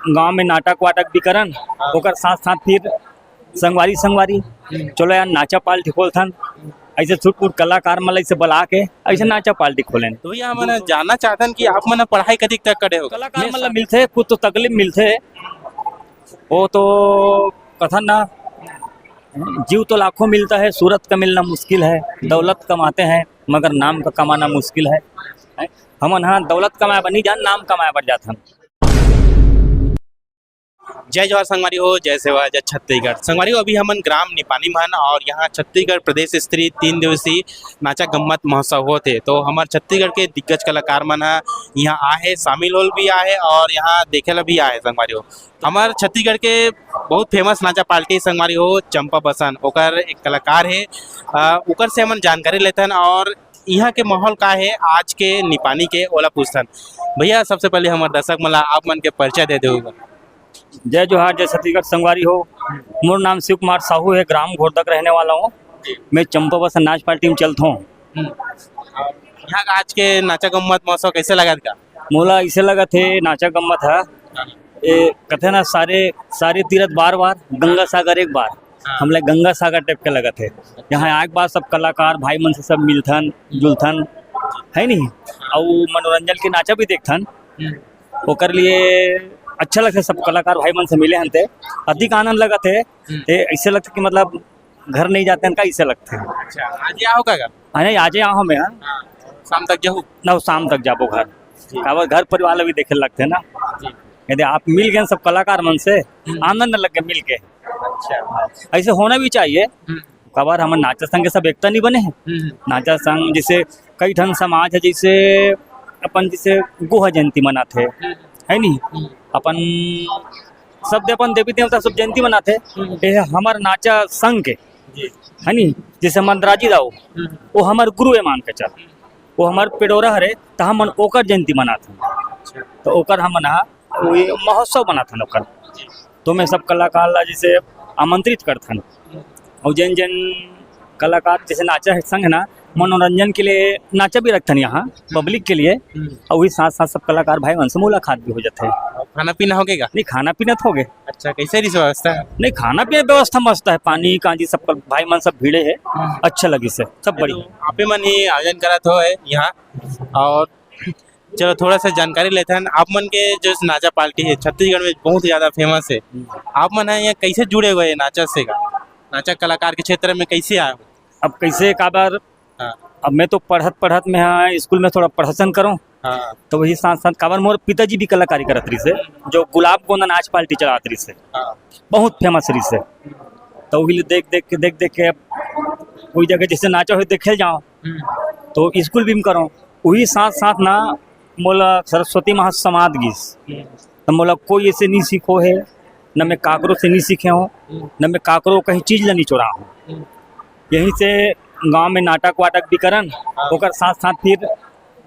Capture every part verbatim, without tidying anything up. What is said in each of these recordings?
गांव में नाटक वाटक भी करन, हाँ। ओकर साथ साथ फिर संगवारी संगवारी, हम्म। चलो यार, नाचा पार्टी खोलथन, ऐसे छुटपुट कलाकार मन ला ऐसे बला के ऐसे नाचा पार्टी खोलेन। तो भैया, हमन जानना चाहथन कि आप मन पढ़ाई कतिक तक करे हो? कलाकार मन ला मिलथे, कुछ तो तकलीफ मिलथे, वो तो कथन ना, जीव तो लाखों मिलता है, सूरत का मिलना मुश्किल है, दौलत कमाते हैं मगर नाम का कमाना मुश्किल है। हैं? हमन हाँ दौलत कमाए बर नहीं जान, नाम कमाए बर जाथन। जय जोहार संगवारी हो, जय सेवा, जय छत्तीसगढ़। संगवारी हो, अभी हमन ग्राम निपानी म हन और यहाँ छत्तीसगढ़ प्रदेश स्तरीय तीन दिवसीय नाचा गम्मत महोत्सव होत हे। तो हमर छत्तीसगढ़ के दिग्गज कलाकार मन ह यहाँ आहे, शामिल होल भी आहे और यहाँ देखे ला भी आहे संगवारी हो। हमर छत्तीसगढ़ के बहुत फेमस नाचा पार्टी संगवारी हो चंपा बसन, ओकर एक कलाकार हे, अ, ओकर से हमन जानकारी लेथन और इहाँ के माहौल का हे आज के निपानी के, ओला पूछथन। भैया, सबसे पहले हमर दर्शक मन ला आप मन के परिचय दे देहू। जय जोहार, जय छत्तीसगढ़ संगवारी हो। मोर नाम शिव कुमार साहू है, ग्राम घोड़दक रहने वाला हूँ। जी। मैं चंपा बसन नाच पार्टी में चलत हूँ। हम्म। यहाँ का आज के नाचा गम्मत महोत्सव कैसे लगत का? मोला ऐसे लगत हे, नाचा गम्मत है, हाँ। ये कथे ना, सारे, सारे तीरथ बार बार, गंगा सागर एक बार। हाँ। हमला गंगा सागर टाइप के लगत हे। यहाँ आए के बाद सब कलाकार भाई मन से सब मिलथन, जुलथन, है नहीं? अउ मनोरंजन के नाचा भी देखथन। हम्म। ओकर लिए अच्छा लगथे, सब कलाकार भाई मन से मिले हन ते अधिक आनंद लगत हे। हम्म। ते ऐसे लगथे कि मतलब घर नहीं जाते हैं का, ऐसे लगथे। अच्छा, आज यहाँ होगा का? हाँ, नहीं, आज यहाँ हमें, हाँ। हाँ, शाम तक जाहू? ना, शाम तक जाबो घर। जी। काबर घर परिवार ला भी देखे लगथे ना। जी। यदि आप मिल गए सब कलाकार मन से, हम्म। आनंद लग गए मिल के। अच्छा। ऐसे होना भी चाहिए। हम्म। काबर हमर नाचा संघ के सब एकता नहीं बने हैं। हम्म। नाचा संघ जैसे कई ठन समाज है, जैसे अपन जैसे गोहा जयंती मनाथे, हम्म। है नहीं? हम्म। अपन सब दे-, अपन देवी देवता सब जयंती मनाथे। हम्म। ये हमर नाचा संघ के, जी। है नहीं? जैसे मंदराजी दाऊ, हम्म। वो हमर गुरु है मान के चल, वो हमर पेडोरा हरे, तो हमन ओकर जयंती मनाथन। अच्छा। तो ओकर हमन हा वही महोत्सव बनाथन ओकर। जी। तो मैं सब कलाकार ला जैसे आमंत्रित करथन। और जैन जैन कलाकार जैसे नाचा है संघ ना, मनोरंजन के लिए नाचा भी रखथन यहाँ पब्लिक के लिए। हम्म। और वही साथ साथ सब कलाकार भाई मन से मुलाकात भी हो जाता है। और खाना पीना हो गया? नहीं, खाना पीना तो हो गया। अच्छा, कैसे रही व्यवस्था? नहीं, खाना पीना व्यवस्था मस्त है, पानी कांजी सब भाई मन सब भिड़े है। हम्म। अच्छा लगी से सब बढ़िया। तो आपे मन ही आयोजन करत हो है यहाँ, और चलो, थोड़ा सा जानकारी लेथन। आप मन के जो नाचा पार्टी है, छत्तीसगढ़ में बहुत ज्यादा फेमस है, आप मन है यहाँ कैसे जुड़े हुए हैं नाचा से का? नाचा कलाकार के क्षेत्र में कैसे आए हो? अब कैसे काबर, हाँ। अब मैं तो पढ़त पढ़त में, हाँ, स्कूल में थोड़ा प्रदर्शन करूँ, हाँ। तो वही साथ साथ काबर मोर पिताजी भी कलाकारी करत रहिस हे, जो गुलाब गोंदा नाच पार्टी चलात रहिस हे, हाँ। बहुत फेमस रहिस हे। तो वही देख देख के, देख देख के अब कोई जगह जैसे नाचा हो देखे जाओ, हम्म। तो स्कूल भी में करो। वही साथ साथ ना मोला सरस्वती महासमाद गिस। हम्म। तो मोला कोई ऐसे नहीं सीखो है, न मैं काकरो से नहीं सीखे हो, हम्म। न मैं काकरो कहीं चीज ला नहीं चोरा हो। हम्म। यहीं से गांव में नाटक वाटक भी करन, हाँ। ओकर साथ साथ फिर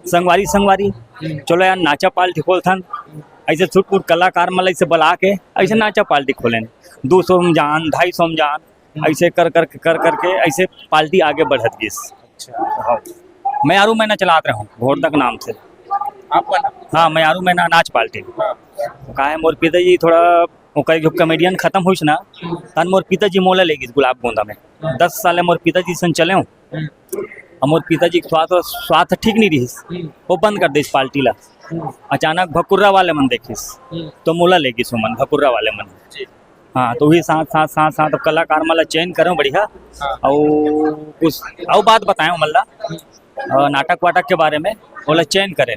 संगवारी संगवारी, हम्म। चलो यार नाचा पार्टी खोलथन, हम्म। ऐसे छुटपुट कलाकार मन ला ऐसे बला के ऐसे हम्म। नाचा पार्टी खोलेन, दो सौ में जान, ढाई सौ में जान, हम्म। ऐसे कर करके, कर करके ऐसे पार्टी आगे बढ़त गिस। अच्छा। हाँ। मैं आरू महीना चलात रहूँ घोड़दक नाम से। आप बना? हाँ, मैं आरू महीना नाच पार्टी। हाँ। का है, मोर पिताजी थोड़ा ओकर जो कॉमेडियन खत्म होइस ना, हम्म। तन मोर पिताजी मोला ले गिस गुलाब गोंदा में। हम्म। दस साल मोर पिताजी सन चले हूँ। हम्म। और मोर पिताजी के स्वास्थ्य, स्वास्थ्य ठीक नहीं रहिस, हम्म। वो बंद कर दिस पार्टी ला। हम्म। अचानक भकुर्रा वाले मन देखिस, हम्म। तो मोला ले गिस ओमन, भकुर्रा वाले मन। जी। हाँ, तो वही साथ, साथ, साथ, साथ अब कलाकार मन ला चयन करें बढ़िया। हाँ। अउ कुछ अउ बात बताएं ओमन ला, अ, नाटक वाटक के बारे में, ओला चयन करें।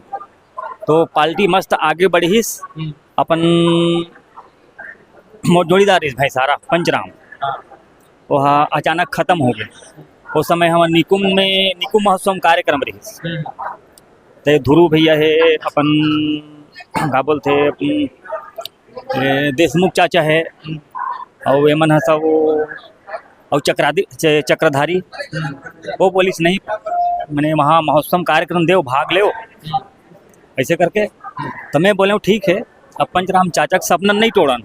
तो पार्टी मस्त आगे बढ़िस। हम्म। अपन मोर जोड़ीदार रहिस भाई सारा पंचराम, हाँ। वो हा अचानक खत्म हो गए। उस समय हमर निकुम में, निकुम महोत्सव में कार्यक्रम रहिस। हम्म। ते ध्रुव भैया है, अपन का बोलते, अपन ए, देशमुख चाचा है, अउ एमन ह सब, अउ चक्रादि-, च-, चक्रधारी, वो बोलिस नहीं, मने वहाँ महोत्सव में कार्यक्रम देव, भाग लेव, ऐसे करके। तो मैं बोले, ठीक है, अब पंचराम चाचा के सपना नहीं तोड़न,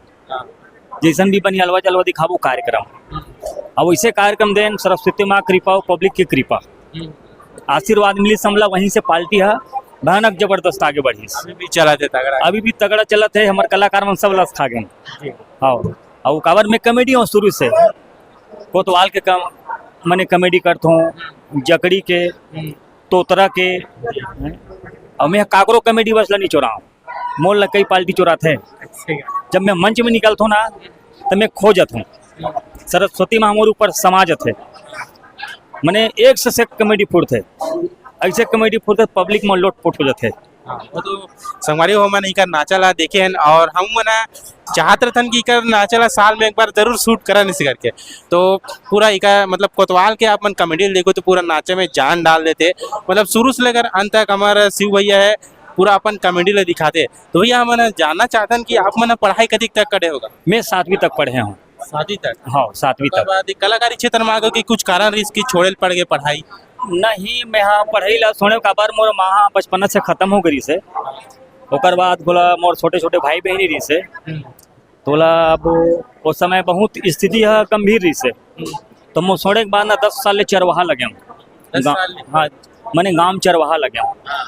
जैसन भी बनी अलवा जलवा दिखाबो कार्यक्रम। अब वैसे कार्यक्रम देन, सरस्वती माँ कृपा हो, पब्लिक की कृपा, आशीर्वाद मिली समला, वहीं से पार्टी है भयानक जबरदस्त आगे बढ़िस। अभी भी चलत हे तगड़ा। अभी भी तगड़ा चलत हे, हमर कलाकार मन सब लस खा गेन। जी। हाँ, अउ काबर मैं कॉमेडी हूँ शुरू से, कोतवाल के कम, मने कॉमेडी करत हूँ, जकड़ी के, हम्म। तोतरा के, अउ मैं काकरो कॉमेडी बस ला नहीं चोराऊँ, मोर ला कई पार्टी चोराथे। अच्छा। जब मैं मंच में निकलत हूँ ना, तो मैं खो जात हूँ। सरस्वती माँ मोर ऊपर समा जाथे, मने एक से एक कॉमेडी फुटथे, ऐसे कॉमेडी फुटथे, पब्लिक में लोटपोट हो जाथे। हाँ, वो तो संगवारी हो, हमन इकर नाचा ला देखे हन और हम मन चाहत रहथन कि इकर नाचा ला साल में एक बार जरूर शूट करन इसी करके। तो पूरा इकर मतलब कोतवाल के आप मन कॉमेडी देखो तो पूरा नाचा में जान डाल देथे, मतलब शुरू से लेकर अंत तक हमारा शिव भैया है, पूरा अपन कॉमेडी ला दिखाथे। तो भैया हमन जानना चाहथन कि आप मन पढ़ाई कतिक तक करे होगा? मैं सातवीं तक पढ़े हूँ। सातवीं तक? हाँ, सातवीं ओकर तक। बाद कलाकारी क्षेत्र में आगे कि कुछ कारण रहिस कि छोड़े ल पड़ गए पढ़ाई? नहीं, मैं हाँ पढ़ाई ला छोड़े काबर मोर माँ हाँ बचपना से खत्म हो गई से। ओकर बाद बोला मोर छोटे छोटे भाई बहनी रहिस हे। हम्म। तोला अब उस समय बहुत स्थिति ह गंभीर रहिस हे। हम्म। तो मोर छोड़े के बाद ना दस साल ले चरवाहा लगे हूँ। दस गा-, साल ले? हाँ, मने गांव चरवाहा लगे हूँ। हाँ।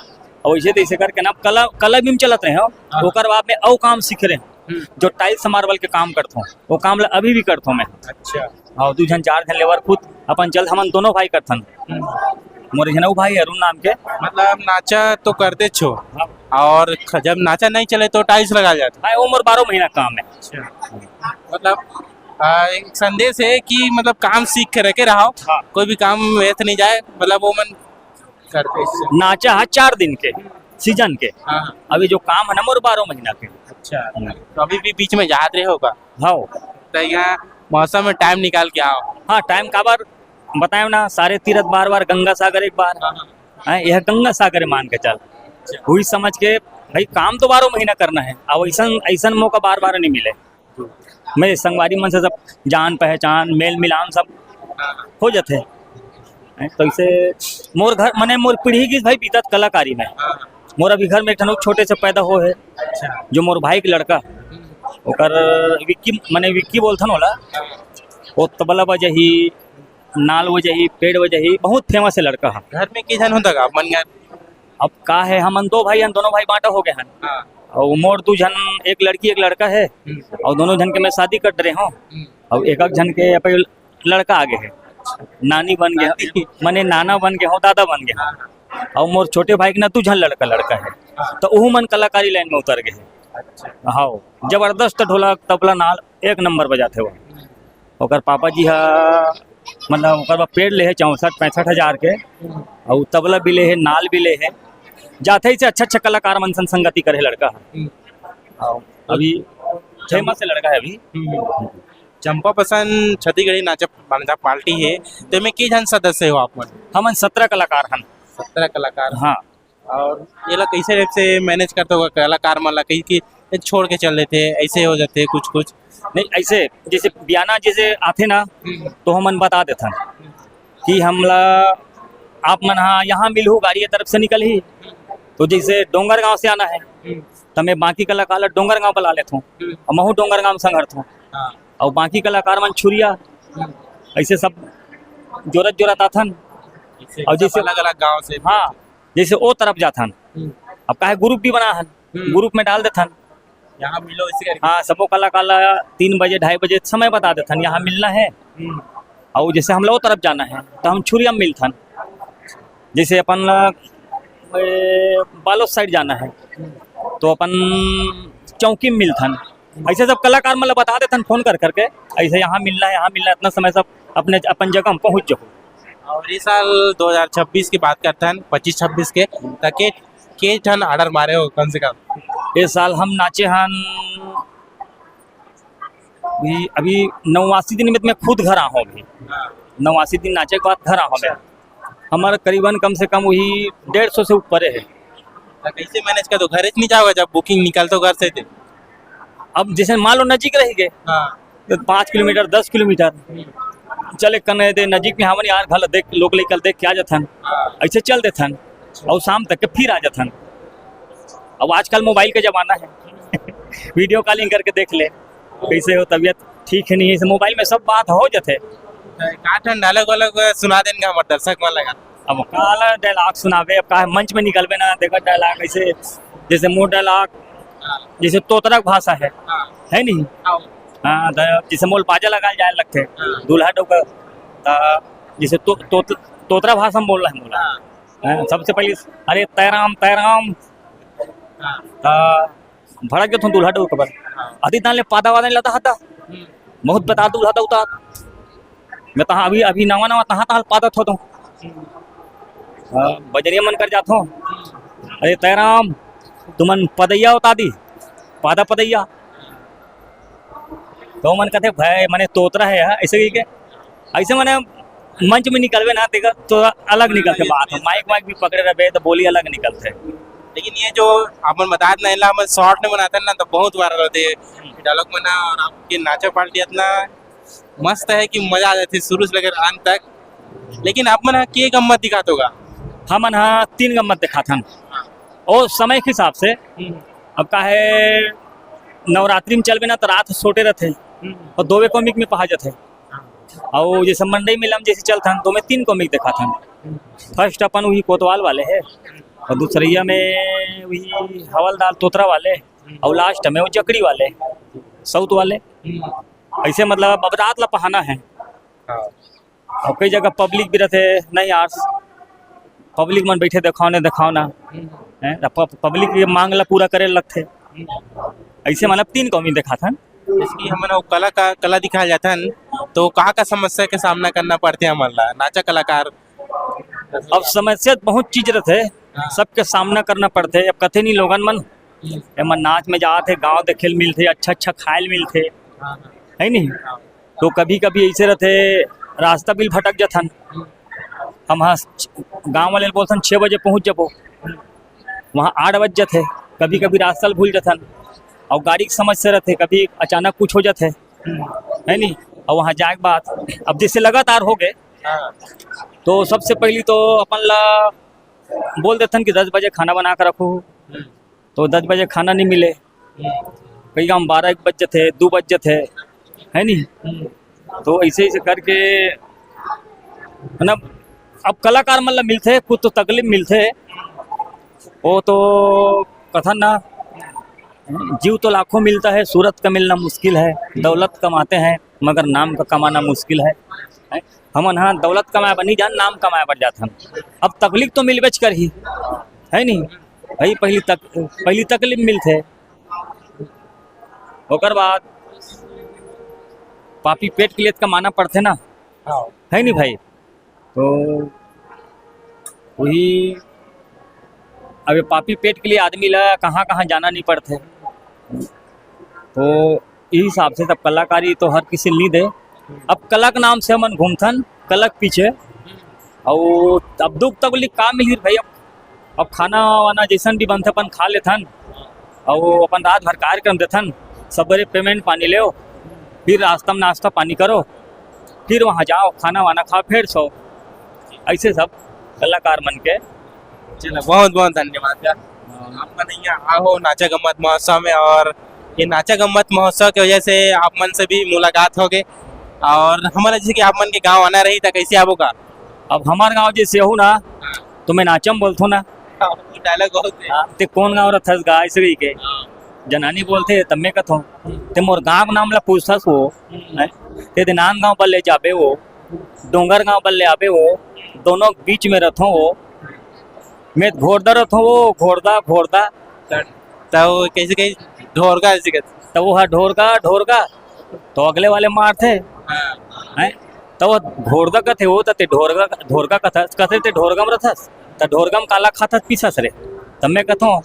और वैसे तैसे करके ना कला, कला भी में चलत रहे हूँ। हाँ। ओकर बाद में अउ काम सीख रहे हूँ। हम्म। जो टाइल्स मार्बल के काम करत हूँ, वो काम ला अभी भी करत हूँ मैं। अच्छा। हाँ, दू झन चार झन लेबर खुद अपन चल, हमन दोनों भाई करथन। हम्म। मोर एक झन अउ भाई अरुण नाम के। मतलब नाचा तो करते छो हाँ। और ख-, जब नाचा नहीं चले तो टाइल्स लगा जाते। हाँ, वो मोर बारह महीना काम है। अच्छा। मतलब, आ, एक संदेश है कि मतलब काम सीख के रखे रहो, हाँ। कोई भी काम व्यर्थ नहीं जाए, मतलब वो मन करते इससे। नाचा है चार दिन के, सीजन के। हाँ। अभी जो काम है ना मोर बारह महीना के। अच्छा। हम्म। तो अभी भी बीच में जात रहे होगा? हाँ। तो यहाँ मौसम में टाइम निकाल के आओ। हाँ, टाइम काबर बताएं ना, सारे तीरथ बार बार गंगा सागर एक बार। हाँ, हाँ। हैं, यह गंगा सागर मान के चल। अच्छा। वही समझ के भाई काम तो बारह महीना करना है, अब ऐसन, ऐसन मौका बार बार नहीं मिले। मैं संगवारी मन से सब जान पहचान, मेल मिलान सब हो जाथे। हैं, तो इसे मोर घर, मने मोर पीढ़ी की भाई बीतत कलाकारी में। मोर अभी घर में एक ठन छोटे से पैदा हो है, अच्छा। जो मोर भाई के लड़का, ओकर विक्की, मने विक्की बोलथन ओला, वो तबला बजाही, नाल बजाही, पेड़ बजाही, बहुत फेमस है लड़का ह। घर में के झन होता का मन घर? अब का है, हमन दो भाई हन, दोनों भाई बांटा हो गए हन। हाँ। और मोर दू झन, एक लड़की एक लड़का है, हम्म। और दोनों झन के मैं शादी कर रहे हूँ। हम्म। और एक एक झन के अपन लड़का आगे है, नानी बन गए, नानी। मने नाना बन गए हो, दादा बन गए हो। हाँ, हाँ। और मोर छोटे भाई के ना दू झन लड़का लड़का है, हाँ। तो ओहू मन कलाकारी लाइन में उतर गए हैं। अच्छा। हाँ, जबरदस्त ढोलक तबला नाल एक नंबर बजाते हो। हम्म। ओकर पापा जी हा, मतलब, ओकर बर पेड़ ले हे चौसठ पैंसठ हजार के, अउ तबला भी ले हे, नाल भी ले हे। जाथे से अच्छा-अच्छा कलाकार मन सन संगति करे हे लड़का ह। हम्म। अउ अभी फेमस हे लड़का हे अभी। हम्म। चंपा पसंद छत्तीसगढ़ी नाचा, नाचा पार्टी हे, तेमे के झन सदस्य हो आप मन? हमन सत्रह कलाकार हन। सत्रह कलाकार। हाँ। और ये ला कैसे टाइप से मैनेज करते हो कलाकार मन ला, कहीं कि ये छोड़ के चल देते, ऐसे हो जाते कुछ कुछ? नहीं, ऐसे जैसे बियाना जैसे आथे ना, हम्म। तो हमन बता देथन कि हमला आप मन हा यहाँ मिलहू, गाड़ी ये तरफ से निकलही, तो जैसे डोंगरगांव से आना है, हम्म। तो मैं बाकी कलाकार ला डोंगरगांव बुला लेथों, हम्म। और महू डोंगरगांव में संघरथों, हाँ। और बाकी कलाकार मन छुरिया, हम्म। ऐसे सब जोरत जोरत आथन। ऐसे और सब जैसे अलग-अलग गांव से। हाँ, जैसे ओ तरफ जाथन। हम्म। अब काहे ग्रुप भी बना हन, हम्म। ग्रुप में डाल देथन। यहाँ मिलो इसी करके। हाँ, सबो कलाकार ला तीन बजे, ढाई बजे समय बता देथन, यहाँ मिलना है। हम्म। और जैसे हम लोग तरफ जाना है, तो हम छुरिया में मिलथन। जैसे अपन ला, ए, बालोद साइड जाना है, तो अपन चौकी में मिलथन। ऐसे सब कलाकार मतलब बता देथन फोन कर करके, ऐसे यहाँ मिलना है, यहाँ मिलना है, इतना समय सब अपने, अपन जगह में पहुँच जाओ। और ये साल दो हज़ार छब्बीस की बात करते हैं, पच्चीस छब्बीस के, तो के, के ठन ऑर्डर मारे हो कम से कम? ये साल हम नाचे हन, अभी, अभी नवासी दिन में तो मैं खुद घर आ हूँ अभी। हाँ। नवासी दिन नाचे के बाद घर आ हूँ मैं। हमारा करीबन कम से कम वही डेढ़ सौ से ऊपर है। तो कैसे मैनेज कर दो? घर से नहीं जाओगे जब बुकिंग निकालते हो घर से? तो अब जैसे मान लो नजीक रह गए, हाँ। तो पाँच किलोमीटर, दस किलोमीटर चले करने दे, नजीक में हमन यार घर देख, लोग लेकर देख के आ जाथन, हाँ। ऐसे चल देथन और शाम तक के फिर आ जाथन। अब आजकल मोबाइल का जमाना है, वीडियो कॉलिंग करके देख ले कैसे हो, तबीयत ठीक है नहीं है, इसे मोबाइल में सब बात हो जाते। का ठन डायलॉग वालॉग सुना देन का हमर दर्शक मन लगा? अब काला डायलॉग सुनाबे, अब का मंच में निकलबे ना, देखा डायलॉग ऐसे, जैसे मोर डायलॉग, जैसे तोतरा के भाषा है, हाँ। है नहीं? हाँ। हाँ, त जैसे मोल बाजा लगाल जाए लगथे, हाँ। दूल्हा डोकर, त जैसे तो, तो, तोतरा भाषा में बोलना है मोला। हाँ। हाँ, सबसे पहले, "अरे तैराम, तैराम।" हाँ। त भड़क जथों दूल्हा डोकर बर। हाँ। अति तान ले पादा वादा नहीं लदा हता। हम्म। बहुत बता दूल्हा दउता। मैं तहाँ अभी, अभी नवा नवा तहाँ तहाँ पादत होतो। हम्म। हाँ, बजरिया मन कर जाथो। हम्म। "अरे तैराम, तुमन पदइया उता दी, पादा पदइया।" तो मन कथे, "भाई, मने तोतरा है यार," ऐसे कहि के। ऐसे मने मंच में निकलबे ना, तेकर तो अलग निकलथे बात। माइक वाइक भी पकड़े रहबे, तो बोली अलग निकलथे। लेकिन ये जो अपन बतात नहीं ला, अपन शॉर्ट में बनाते हैं ना, तो बहुत वायरल होते हैं डायलॉग में ना। और आपके नाचा पार्टी इतना मस्त है कि मजा आ जाती है शुरू से लेकर अंत तक। लेकिन आप मन के गम्मत दिखात होगा? हमन ह तीन गम्मत दिखाथन। ओ समय के हिसाब से, हम्म। अब का है, नवरात्रि में चलबे ना, तो रात छोटे रहथे, हम्म। और दोवे कॉमिक में पहा जाथे। हाँ। और जैसे मंडई मेला में जैसे चलथन, तो मैं तीन कॉमिक दिखाथन। हम्म। फर्स्ट अपन वही कोतवाल वाले है, और दूसरैया में वही हवलदार तोतरा वाले, हम्म। और लास्ट में वो जकड़ी वाले, साउथ वाले। हम्म। ऐसे मतलब अब रात ला पहाना है। हाँ। और कई जगह पब्लिक भी रहथे, नहीं यार, पब्लिक मन बैठे देखाओ ना, देखाओ ना, हम्म। हैं, त प-, पब्लिक के मांग ला पूरा करे लगथे। हम्म। ऐसे मतलब तीन कॉमिक दिखाथन। जैसे कि हमन वो कला का, कला दिखाए जाथन, तो कहाँ का समस्या के सामना करना पड़थे हमन ला, नाचा कलाकार? अब समस्या बहुत चीज रहथे, हाँ। सबके सामना करना पड़थे। अब कथे नहीं लोगन मन, हम्म। एमन नाच में जात हे, गाँव देखे ल मिलथे, अच्छा अच्छा खाए ल मिलथे, हाँ, हाँ। है नहीं? हाँ। तो कभी-कभी ऐसे रहथे, रास्ता बिल भटक जथन। हम हाँ छ-, गाँव वाले ल बोलथन, "छः बजे पहुँच जबो।" वहाँ आठ बज जथे, कभी-कभी रास्ता ल भूल जथन। और गाड़ी के समस्या रहथे, कभी अचानक कुछ हो जथे, है नी? और वहाँ जाए के बाद, अब जैसे लगातार हो गए, हाँ। तो सबसे पहली तो अपन ला बोल देथन कि दस बजे खाना बना के रखो। हम्म। तो दस बजे खाना नहीं मिले, हम्म। कई गाँव बारह एक बज जथे, दो बज जथे, है नी? हम्म। तो ऐसे ऐसे करके, मतलब, अब कलाकार मन ला मिलथे, कुछ तो तकलीफ मिलथे, वो तो कथन ना, जीव तो लाखों मिलता है, सूरत का मिलना मुश्किल है, दौलत कमाते हैं मगर नाम का कमाना मुश्किल है, हैं? हमन ह दौलत कमाए बर नहीं जान, नाम कमाए बर जाथन। अब तकलीफ तो मिलबेच करही, है नहीं? भाई, पहली तक, पहली तकलीफ मिलथे, ओकर बाद पापी पेट के लिए तो कमाना पड़थे ना, हाँ। है नहीं भाई? तो वही, अब ये पापी पेट के लिए आदमी ला कहाँ-कहाँ जाना नहीं पड़थे। तो इही हिसाब से तब कलाकारी तो हर किसी ल नहीं दे। अब कला के नाम से हमन घूमथन, कला के पीछे। अउ अब दुख तकलीफ का मिलही भाई, अब, अब खाना वाना जैसन भी बनथे अपन खा लेथन। अउ अपन रात भर कार्यक्रम देथन, सबेरे पेमेंट पानी लेव, फिर रास्ता में नाश्ता पानी करो, फिर वहाँ जाओ, खाना वाना खाओ, फिर सो। ऐसे सब कलाकार मन के। चलो, बहुत बहुत धन्यवाद यार। आप मन यहाँ आए हो नाचा गम्मत महोत्सव में, और ये नाचा गम्मत महोत्सव की वजह से आप मन से भी मुलाकात हो गए, और हमारा जैसे कि आप मन के गाँव आना रही तो कैसे आबो का? अब हमार गाँव जैसे हो ना, तो मैं नाचम बोलथो ना। हाँ, वो डायलॉग बहुत है। हाँ, ते कौन गाँव रथस गा, ऐसे कहि के। हाँ। जनानी बोलथे, तब मैं कथों, "ते मोर गाँव के नाम ला पूछथस वो, हम्म। हैं? ते दे नांदगांव बल्ले जाबे वो, डोंगरगांव बल्ले आबे वो, दोनों के बीच में रथों वो, मैं घोरदा रथों वो, घोरदा, घोरदा।" त-, त वो कैसे कही, ढोरगा ऐसे कहते। त वो हा ढोरगा, ढोरगा, तो अगले वाले मारथे, हाँ। हैं? त वो घोरदा कथे वो, त ते ढोरगा, ढोरगा कथा, कथे ते ढोरगा में रथस, त ढोरगा में काला खाथस पीसस रे, त मैं कथों,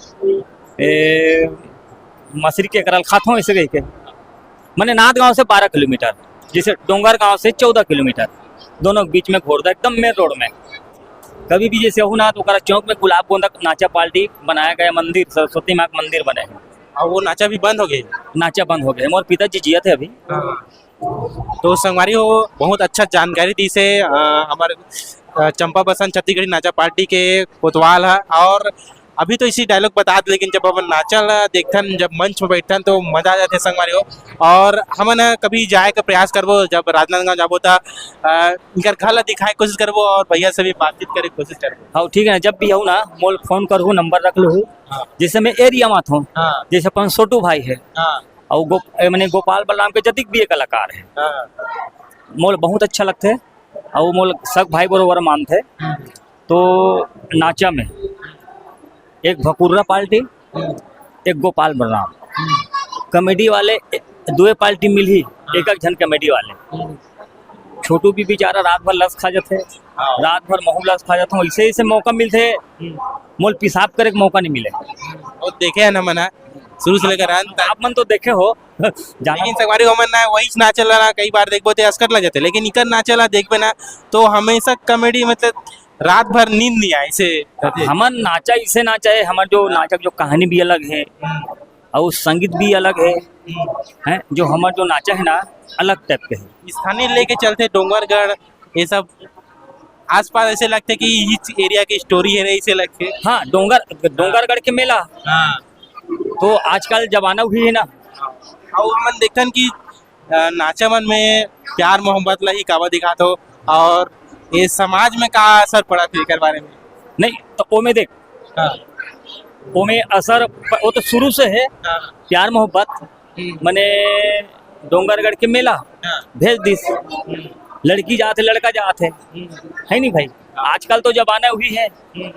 ए, मछरी के करल खाथों, ऐसे कहि के। मने नांदगांव से बारह किलोमीटर, जैसे डोंगरगांव से चौदह किलोमीटर, दोनों के बीच में घोरदा, एकदम मेन रोड में। कभी भी जैसे हो ना, तो ओकरा चौक में गुलाब गोंदा नाचा पार्टी बनाया गया, मंदिर, सरस्वती माँ का मंदिर बने हैं। और वो नाचा भी बंद हो गया? नाचा बंद हो गया। मोर पिताजी जियत हे अभी। हाँ। तो संगवारी हो, बहुत अच्छा जानकारी दी से, अ, हमारे, अ, चंपा बसंत छत्तीसगढ़ी नाचा पार्टी के कोतवाल है, और अभी तो इसी डायलॉग बता दे, लेकिन जब हमन नाचा ला देखथन, जब मंच में बैठथन, तो मजा आ जाथे संगवारी हो। और हमन ह कभी जाए के प्रयास करबो, जब राजनांदगांव जाबो त, अ, इनकर घर ला दिखाए के कोशिश करबो और भैया से भी बातचीत करे के कोशिश करबो। हाँ, ठीक है, जब भी आऊ ना, मोल फोन करहू, नंबर रख लूहू। हाँ। जैसे मैं एरिया में आथों, हाँ। जैसे अपन छोटू भाई है, हाँ। और गो-, ए, माने गोपाल बलराम के जतिक भी ये कलाकार है, हाँ। मोल बहुत अच्छा लगथे। अउ मोला सग भाई बरोबर मानथे। हम्म। तो नाचा में एक भकुर्रा पार्टी, हम्म। एक गोपाल बलराम। हम्म। कॉमेडी वाले ए-, दुए पार्टी मिलही, हाँ। एक, एक झन कॉमेडी वाले। हम्म। छोटू भी बेचारा रात भर लस खा जाथे, हाँ। रात भर महू लस खा जाथे, ऐसे, ऐसे मौका मिलथे, हम्म। मोल पेशाब करे के मौका नहीं मिले। और देखे है ना मना, शुरू से लेकर अंत तक। आप मन तो देखे हो, जाना लेकिन संगवारी हो मन ना, वही नाचा ला ना, कई बार देखबो ते असकट लग जाथे, लेकिन इकर नाचा ला देखबे ना, तो हमेशा कॉमेडी, मतलब, रात भर नींद नहीं आए, इसे हमर नाचा, इसे नाचा है, हमर जो नाचक जो कहानी भी अलग है, हम्म। और संगीत भी अलग है, हम्म। हैं, जो हमर जो नाचा है ना, अलग टाइप के है। स्थानीय लेके चलथे डोंगरगढ़, ये सब आसपास ऐसे लगथे कि इस एरिया की स्टोरी है, ऐसे लगथे। हाँ, डोंगर, डोंगरगढ़ के मेला। हाँ। तो आजकल जमाना भी है ना। अउ हमन देखथन कि, अ, नाचा मन में प्यार मोहब्बत ला ही काबा दिखात हो, और ये समाज में का असर पड़त हे एकर बारे में? नहीं, तो ओमे देख, हाँ। ओमे असर प-, वो तो शुरू से है, हाँ। प्यार मोहब्बत, हम्म। मने डोंगरगढ़ के मेला हाँ। भेज दिस। हम्म। लड़की जात है, लड़का जात है, हम्म। है नहीं भाई? हाँ। आजकल तो जमाना हुई है, हम्म।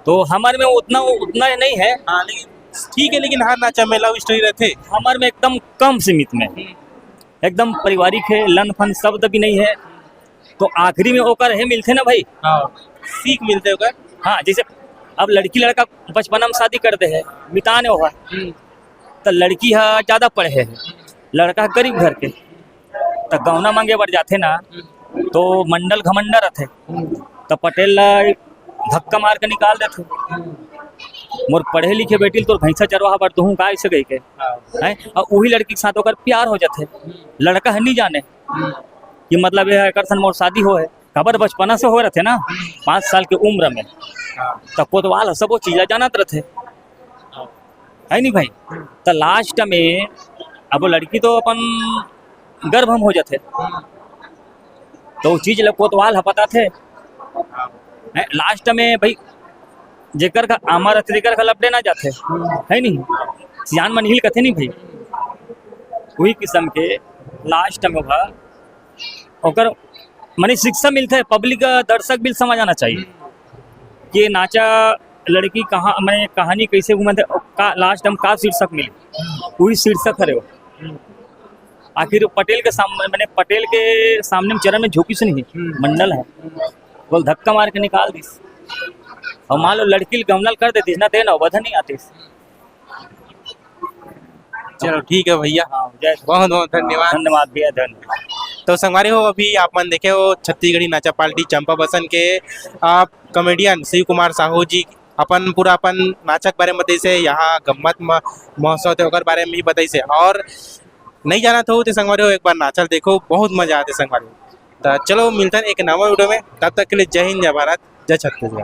तो हमर में उतना, उतना नहीं है। हाँ, लेकिन ठीक है, लेकिन हर नाचा में लव स्टोरी रहथे। हमर में एकदम कम सीमित में, हम्म। एकदम पारिवारिक है, लन फन शब्द भी नहीं है। तो आखिरी में ओकर हे मिलथे ना भाई। हाँ, सीख मिलथे ओकर। हाँ, जैसे अब लड़की लड़का बचपना में शादी कर दे है, मितान ओहर, हम्म। तो लड़की ह ज्यादा पढ़े है, लड़का ह गरीब घर के, तो गौना मांगे बर जाथे ना, हम्म। तो मंडल घमंडा रथे, हम्म। तो पटेल ला धक्का मार के निकाल देथे। हम्म। मोर पढ़े लिखे बेटी ल तोर भैंसा चरवाहा बर दूहूं का, ऐसे कह के। हाँ। हैं? और वही लड़की के साथ ओकर प्यार हो जाथे। हम्म। लड़का ह नहीं जाने हम्म। कि मतलब ये एकर सन मोर शादी हो है, काबर बचपना से हो रथे ना, पाँच साल के उम्र में, हाँ। त कोतवाल ह सबो चीज ला जानत रथे, हाँ। है नहीं भाई? हम्म। त लास्ट में अब वो लड़की तो अपन गर्भ में हो जाथे, हम्म। तो वो चीज ला कोतवाल ह पता थे। हाँ। हैं, लास्ट में भाई जेकर का आमा रथे, तेकर का लपटे ना जाथे, हम्म। है नहीं? सियान मन हिल कथे नहीं भाई, वही किस्म के लास्ट में ओकर माने शिक्षा मिलथे, पब्लिक, दर्शक भी समझ आना चाहिए कि नाचा लड़की कहाँ, माने कहानी कैसे घूमत हे, का लास्ट में का शीर्षक मिले, वही शीर्षक हरे वो। आखिर पटेल के सामने, माने पटेल के सामने में चरण में झुकिस नहीं, हम्म। मंडल है, बोल धक्का मार के निकाल दिस। और मान लो लड़की ल गमला ल कर देतिस ना, ते नौबत नहीं आतिस। चलो, ठीक है भैया, हाँ, जय श्री बहुत बहुत धन्यवाद। धन्यवाद भैया, धन्यवाद। तो संगवारी हो, अभी आप मन देखे हो छत्तीसगढ़ी नाचा पार्टी चंपा बसन के, आ, कॉमेडियन शिव कुमार साहू जी अपन पूरा अपन नाचक बारे में बताइसे, यहाँ गम्मत म-, महोत्सव थे ओकर बारे में भी बताइसे, और नहीं जानत हो तो संगवारी हो एक बार नाचल देखो, बहुत मजा आथे संगवारी हो। तो चलो मिलथन एक नवा वीडियो में, तब तक के लिए जय हिंद, जय भारत, जय छत्तीसगढ़।